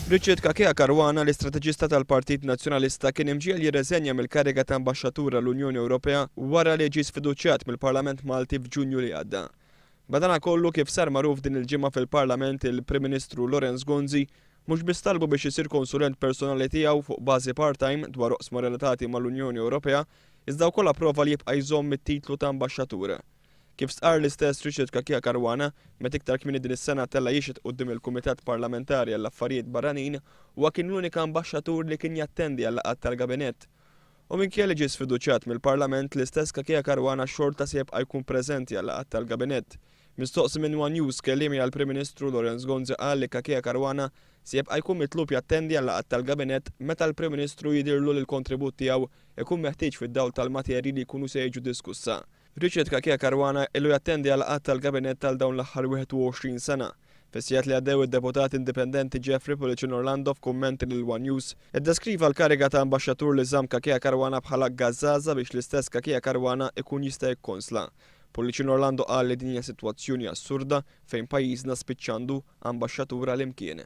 Richard Cachia Caruana, l-istrateġista tal-Partit Nazzjonalista kien imġiegħel jirreżenja mill-kariga ta' Ambaxxatur għall-Unjoni Ewropea wara li ġie sfiduċjat mill-Parlament Malti f'Ġunju li għadda. Madanakollu, kif sar magħruf din il-ġimgħa fil-Parlament, il-Prim Ministru Lawrence Gonzi mhux biss talbu biex isir konsulent personali tiegħu fuq bażi part-time dwar oqsma relatati mal-Unjoni Ewropea, iżda wkoll approva li jibqa' jżomm it-titlu ta' Ambaxxatur. Kif stqarr l-istess Richard Cachia Caruana, meta iktar kmieni din is-sena tella' jixhed quddiem il-Kumitat Parlamentari għall-Affarijiet Barranin, huwa kien l-unika ambaxxatur li kien jattendi għal-laqgħat tal-Gabinett. U minkejja li ġie sfiduċjat mill-Parlament, l-istess Cachia Caruana xorta se jibqa' jkun preżenti għal-laqgħat tal-Gabinett. Mistoqsi minn one News, kelliemi għall-Prim Ministru Lawrence Gonzi qal li Cachia Caruana se jibqa' jkun mitlub jattendi għal-laqgħat tal-Gabinett meta l-Prim Ministru jidhirlu li l-kontribut tiegħu jkun meħtieġ fid-dawl tal-materji li jkunu se jiġu diskussa. Richard Cachia Caruana ilu jattendi għal laqgħat tal-Gabinett għal dawn l-aħħar 21 sena. Fis-sigħat li għaddew id-Deputat Indipendenti Jeffrey Pullicino Orlando f'kummenti lil one News iddeskriva l-kariga ta' Ambaxxatur li żamm Cachia Caruana bħala gażaża biex l-istess Cachia Caruana ikun jista' jikkonsla. Pullicino Orlando qal li din hija sitwazzjoni assurda fejn pajjiżna spiċċa għandu Ambaxxatur għal imkien.